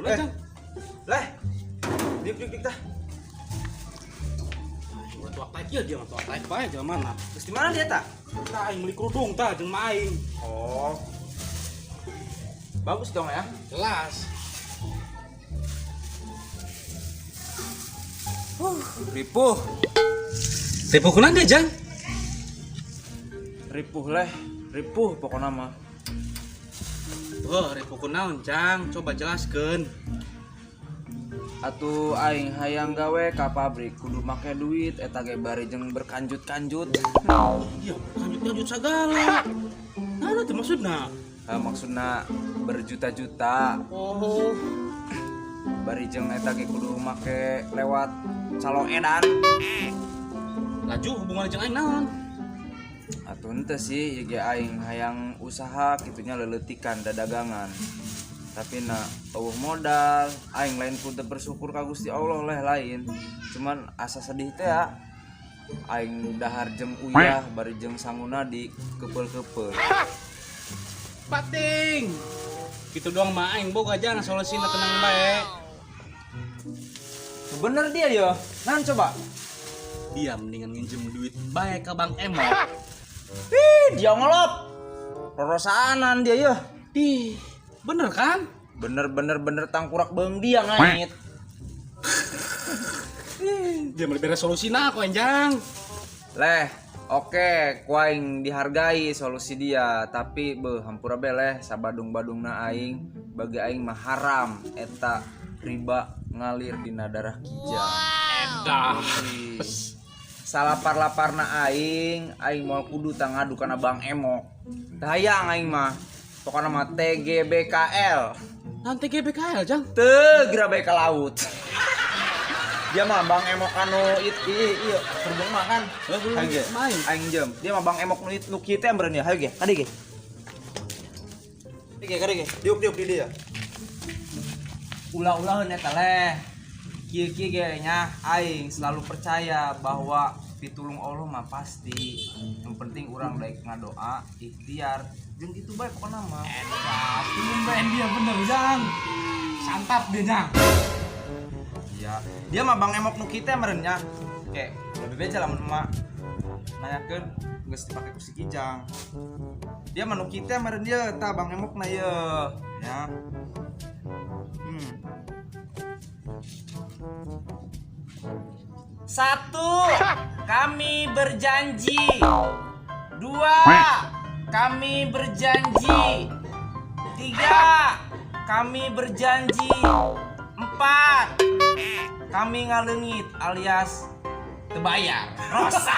Ulah, Jang. Leh. Diuk diuk diuk tah. Ulah tuak taek ieu, dia mah tuak taek bae jelema mana. Terus di mana dia tah? Tah, aing meuli kerudung tah jeung ma aing. Oh. Bagus dong ya. Jelas. Ripuh. Ripuh kunaon dia, Jang? Ripuh leh, ripuh pokoknya mah. Oh, ripuh kunaon, Jang? Coba jelaskeun. Atuh aing hayang gawe ka pabrik kudu make duit eta ge bari jeung berkanjut-kanjut. Iya, kanjut-kanjut sagala. Nah, itu maksudna. Ah, maksudna berjuta-juta. Oh, Bari jeung eta ge kudu make lewat calo edan. Laju hubungan jeung aing naon? Atuh henteu sih ieu ge aing hayang usaha kitunya leleutikan dadagangan. Tapi na eueuh modal, aing lain kudu bersyukur ka Gusti Allah leh lain. Cuman asa sedih teh ya. Aing dahar jeung uyah bari jeung sanguna di kepeul-kepeul. Pating. Gitu doang mah aing boga, Jang, solusina, tenang bae. Bener dia yo. Nan coba. Dia mendingan nginjem duit bae ke Bang Emok. Ih, dia ngelop. Rorosaanan dia yo. Ih, bener kan? Bener bener bener tangkurak beung dia ngait. Dia mau beres solusina kok, Jang. Leh, oke, ku aing dihargai solusi dia, tapi beuh hampura beleh sabadung-badungna aing, bagi aing mah haram eta riba ngalir dina darah kijang. Edah. Salapar-laparna aing, aing moal kudu tah ngadu kana Bang Emok. Teu hayang aing mah. Pokokna mah TGBKL. Nanti GBKL, Jang. Teu geura bae ka laut. Dia mah Bang Emok anu it iya kerudung mah kan. Kerudung Hayu ge. main. Aing jem. Dia mah Bang Emok nu nu kieu teh meureun ya. Hayu ge, kade ge. Ge kade ge. Diuk diuk di dia. Ulah-ulaheun eta leh. Kieu-kieu ge nya aing selalu percaya bahwa pitulung Allah mah pasti. Yang penting urang daek ngadoa, ikhtiar, jeung kitu bae pokona mah. Edah, tumben dia bener, Jang. Santap dia, Jang. Iya. Dia mah Bang Emok nu kieu meureun nya. Kayak lebih beja lamun emak nanyakeun geus dipake ku si Kijang. Dia mah nu kieu meureun dia tah Bang Emok na ye. Ya. Satu, kami berjanji. Dua, kami berjanji. Tiga, kami berjanji. Empat, kami ngaleungit alias tebayar. Rosa.